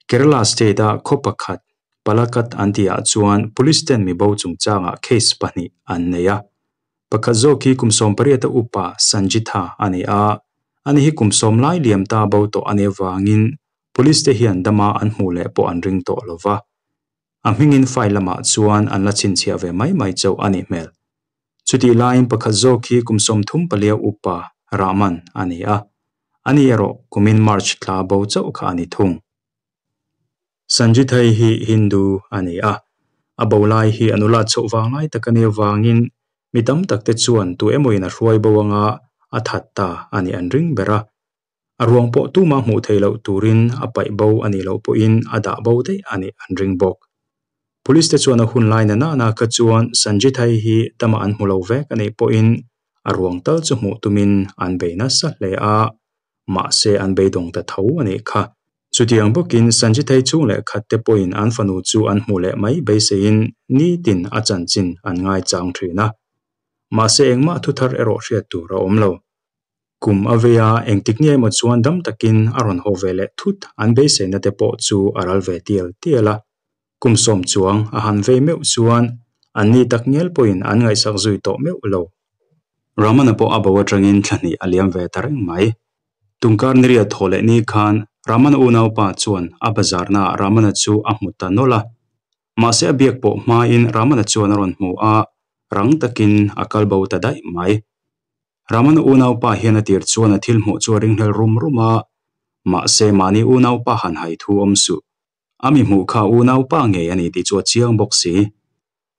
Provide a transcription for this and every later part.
Kerala state-a khaw pakhat Palakkad an tihah chuan police ten mi bo chungchangah case pahnih an nei a. Pakhat zawk hi kum 18 a upa Sanjitha a ni a, ani hi kum sawm lai liam ta bo tawh a nih avangin police te hian dama an hmuh leh pawh an ring tawh lo va. A hmingin file lamah chuan an la chhinchhiah ve mai mai chauh a nih hmel. Chutih laiin pakhat zawk hi kum 34 upa Rahman a ni a, ani erawh kumin March tla bo chauh kha a ni thung. Sanjithai hi Hindu a ni a, a bo lai hi a nula chhoh vang lai tak a nih avangin mi tam tak te chuan tu emawin a hruai bo anga a that ta a nih an ring ber a. A ruang pawh tumah hmuh theih loh turin a paih bo a nih loh pawhin a dah bo daih a nih an ring bawk. Police te chuan a hun lai na nana kha chuan Sanjithai hi tama an hmu lo vek a nih pawhin a ruang tal chu hmuh tumin an bei nasa hle a, mahse an beidawng ta tho a nih kha. Chutiang bawkin Sanjithai chhung leh khat te pawhin an fanu chu an hmuh leh mai beiseiin nitin a chanchin an ngaichang thin a. Mahse engmah thuthar erawh hriat tur a awm lo. Kum a vei a, engtik nge emaw chuan dam takin a rawn haw ve leh thut an beiseina te pawh chu a ral ve tial tial a. Kum sawm chuang a han vei meuh chuan an ni tak ngial pawhin an ngaihsak zui tawh meuh lo. Ramana pawh a bo atangin thla hnih a liam ve ta reng mai. Tungkar ni riat thaw leh ni khan Ramana unaupa chuan a bazarnaah Ramana chu a hmu ta nawlh a. Mahse a biak pawh hmain Ramana chuan a rawn hmu a, rang takin a kal bo ta daih mai. Ramana unaupa hian a tir chuan a thil hmuh chu a ringhlel rum rum a, mahse mahni unaupa han hai thu awm suh. A mi hmuh kha unaupa ngei a ni tih chu a chiang bawk si.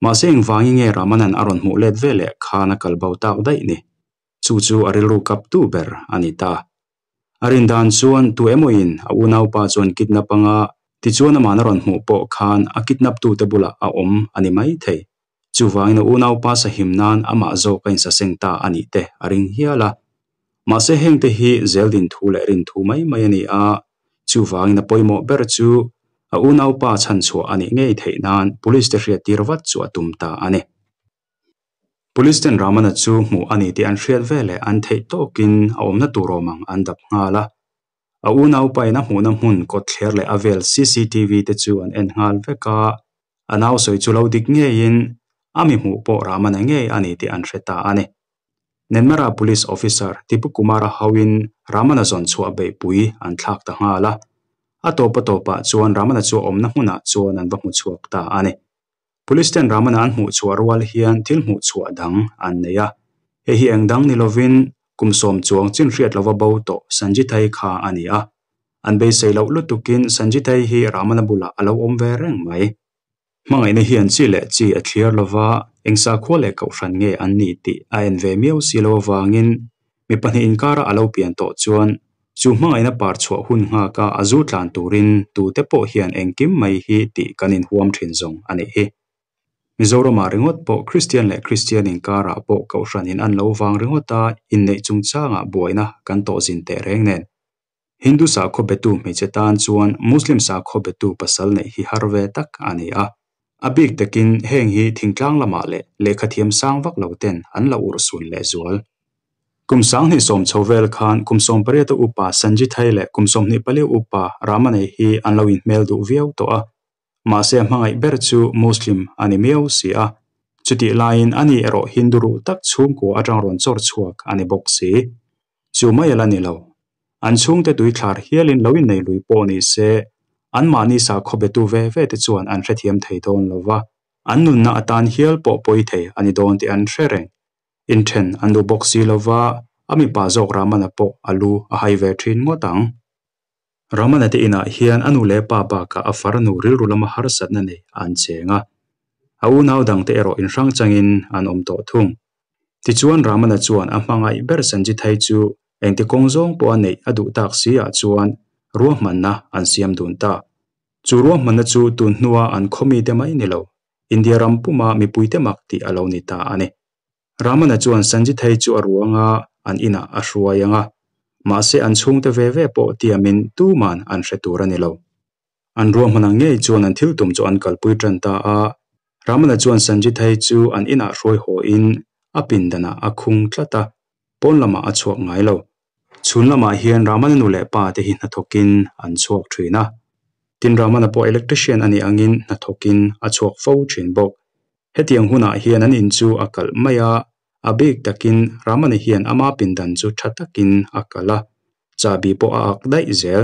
Mahse engvangin nge Ramanan a rawn hmuh let ve leh khan a kal bo tak daih ni? Chu chu a rilru kap tu ber a ni ta. A rin dan chuan tu emawin a unaupa chuan kidnap anga tichuan amahna rawn hmuh pawh khan a kidnap tute bulah a awm a ni mai thei. Chuvangin a unaupa sahim nan amah zawk a insaseng ta a nih te a ring hial a. Mahse hengte hi zeldin thu leh rin thu mai mai a ni a, chuvangin a pawimawh ber chu a unaupa chhanchhuah a nih ngei theih nan police te hriattir vat chu a tum ta a ni. Police ten Ramana chu hmuh a ni tih an hriat veleh an theih tawkin a awmna tur awm ang an dap nghal a. A unaupa in a hmuhna hmun kawtthler leh a vel CCTV te chu an en nghal vek a, a nau sawi chu lo dik ngeiin a mi hmuh pawh Ramana ngei a ni tih an hre ta a ni. Nenmara Police Officer Tipu Kumara hoin Ramana zawn chhuah beihpui an thlak ta nghal a, a tawp a tawpah chuan Ramana chu a awmna hmunah chuan an va hmu chhuak ta a ni. Police ten Ramana an hmuh chhuah rual hian thil hmuh chhuah dang an nei a, hei hi eng dang ni lovin kum sawm chuang chin hriat lova bo tawh Sanjithai kha a ni a. An beisei loh lutukin Sanjithai hi Ramana bulah a lo awm ve reng mai. Hmangaihna hian chi leh chi a thliar lova, eng sakhua leh kohhran nge an nih tih a en ve miau si lo avangin mi pahnih inkara a lo pian tawh chuan chu hmangaihna par chhuah hun nghaka a zu tlan turin tute pawh hian engkim mai hi tih kan inhuam thin zawng a nih hi. Mizoramah ringawt pawh Kristian leh Kristian inkarah pawh kohhran in an lo vang ringawt a, inneih chungchangah buaina kan tawh zin teh reng nen. Hindu sakhaw betu hmeichhe tan chuan Muslim sakhaw betu pasal neih hi har ve tak a ni a. A bik takin heng hi thingtlang lamah leh lehkhathiam sang vak lo ten an la urhsun lehzual. Kum 20 chho vel khan kum 18 a upa Sanjithai leh kum 24 upa Ramanei hi an lo inhmel duh viau tawh a. Mahse a hmangaih ber chu Muslim a ni miau si a. Chutih laiin ani erawh Hindu ruh tak chhungkua atang rawn chawr chhuak a ni bawk si. Chu mai ala ni lo. An chhungte tuithlar hialin lo innei lui pawh ni se, anmahni sakhaw betu ve ve te chuan an hrethiam thei dawn lo va, an nunna atan hial pawh pawi thei a ni dawn tih an hre reng. Inthen an duh bawk si lo va, a mipa zawk Ramana pawh a lu a hai ve thin ngawt ang. Ramana te inah hian a nu leh pa bakah a farnu rilru lama harsatna nei an cheng a, a unau dangte erawh inhrang changin an awm tawh thung. Tichuan Ramana chuan a hmangaih ber Sanjithai chu engti kawng zawng pawh a neih a duh tak si ah chuan ruahmanna an siam dun ta. Chu ruahmanna chu tun hnua an khawmite mai ni lo, India ram puma mipuite mak tih a lo ni ta a ni. Ramana chuan Sanjithai chu a ruanga an inah a hruai ang a, mahse an chhungte ve ve pawh tiamin tuman an hre tur a ni lo. An ruahman ang ngei chuan an thil tum chu an kalpui tan ta a, Ramana chuan Sanjithai chu an inah hruai haw in a pindanah a khung tlat a, pawn lamah a chhuak ngai lo. Chhun lamah hian Ramana nu leh pa te hi hnathawkin an chhuak thin a. Tin Ramana pawh electrician a nih angin hnathawkin a chhuak fo thin bawk. Hetiang hunah hian an in chu a kalh mai a, a bik takin Ramana hian ama pindan chu tha takin a kalh a, chahbi pawh a ak daih zel.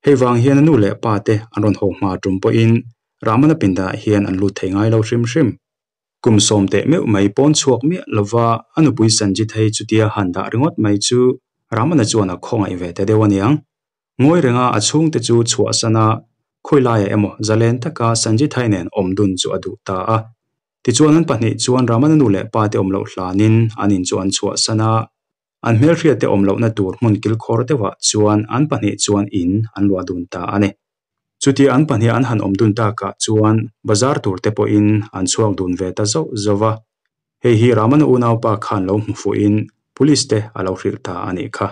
Hei vang hian a nu leh pa te an rawn haw hma tum pawhin Ramana pindanah hian an lut thei ngai lo hrim hrim. Kum sawm teh meuh mai pawn chhuak miah lova a nupui Sanjithei chutia han dah ringawt mai chu Ramana chuan a khawngaih ve ta deuh aniang. Ngawi renga a chhungte chu chhuahsan a, khawilaiah emaw zalen taka Sanjithai nen awm dun chu a duh ta a. Tichuan an pahnih chuan Ramana nu leh pa te awm loh hlanin an in chu an chhuahsan a, an hmelhriatte awm lohna tur hmun kilkhawr deuhah chuan an pahnih chuan in an luah dun ta a ni. Chutia an pahnih an han awm dun takah chuan bazar tur te pawhin an chhuak dun ve ta zauh zauh va. Hei hi Ramana unaupa khan lo hmu fuhin Police te a lo hrilh ta a nih kha.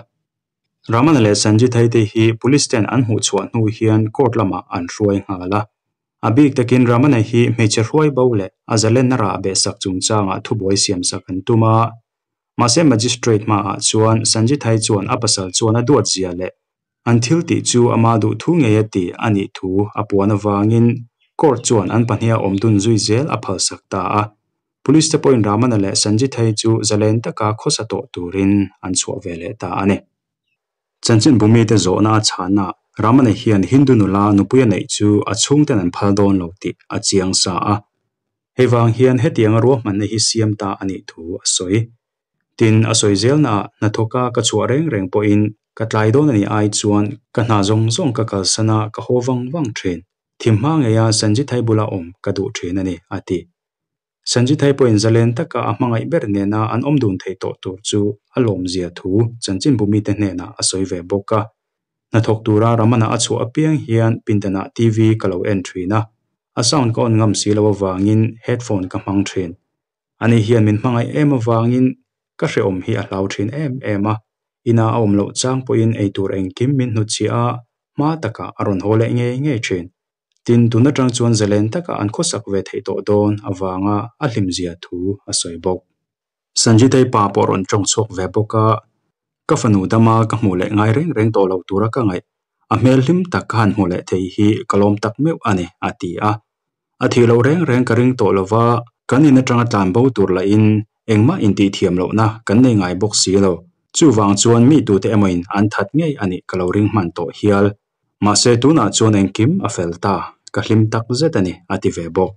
Ramana leh Sanjithai te hi Police ten an hmuh chhuah hnu hian court lamah an hruai nghal a. A bik takin Ramana hi hmeichhe hruai bo leh a zalenna rah behsak chungchangah thubuai siamsak an tum a. Mahse Magistrate hmaah chuan Sanjithai chuan a pasal chuan a duat zia leh an thil tih chu ama duh thu ngei a ti a nih thu a puan avangin court chuan an pahniha awm dun zui zel a phalsak ta a. Police te pawhin Ramana leh Sanjithai chu zalen taka khawsa tawh turin an chhuah ve leh ta a ni. Chanchin bumite zawhna a chhana Ramana hian Hindu nula nupui a neih chu a chhungten an phal dawn lo tih a chiang sa a. Hei vang hian hetianga ruahmanna hi siam ta a nih thu a sawi. Tin, a sawi zelnaah hnathawka ka chhuah reng reng pawhin ka tlai dawn a nih ai chuan ka hna zawng zawng ka kalsan a, ka haw vang vang thin. Thim hma ngeia Sanjithai bula awm ka duh thin a ni, a ti. Sanjithai pawhin zalen taka a hmangaih ber nena an awm dun theih tawh tur chu a lawmzia thu chanchinbu mite hnenah a sawi ve bawk a. Hnathawk tura Ramana a chhuah apiang hian pindanah TV ka lo en thin a, a sound ka on ngam si lo avangin headphone ka hmang thin. Ani hian min hmangaih em avangin ka hrehawm hi a hlau thin em em a, ina a awm loh chang pawhin eitur engkim min hnutchhiah a, hma takah a rawn haw leh ngei ngei thin. Tin, tun atang chuan zalen taka an khawsak ve theih tawh dawn avanga a hlimzia thu a sawi bawk. Sanjitei pa pawh rawn tawng chhuak ve bawk a, ka fanu dama ka hmuh leh ngai reng reng tawh lo tura ka ngaih, a hmel hlim tak ka han hmuh leh thei hi ka lawm tak meuh a ni, a ti a. A thih loh reng reng ka ring tawh lova, kan in atanga tlan bo tur lahin engmah intihthiam lohna kan nei ngai bawk si lo. Chuvang chuan mi tute emawin an that ngei a nih ka lo ring hman tawh hial. Mahse tunah chuan engkim a fel ta, ka hlim tak zet a ni, a ti ve bawk.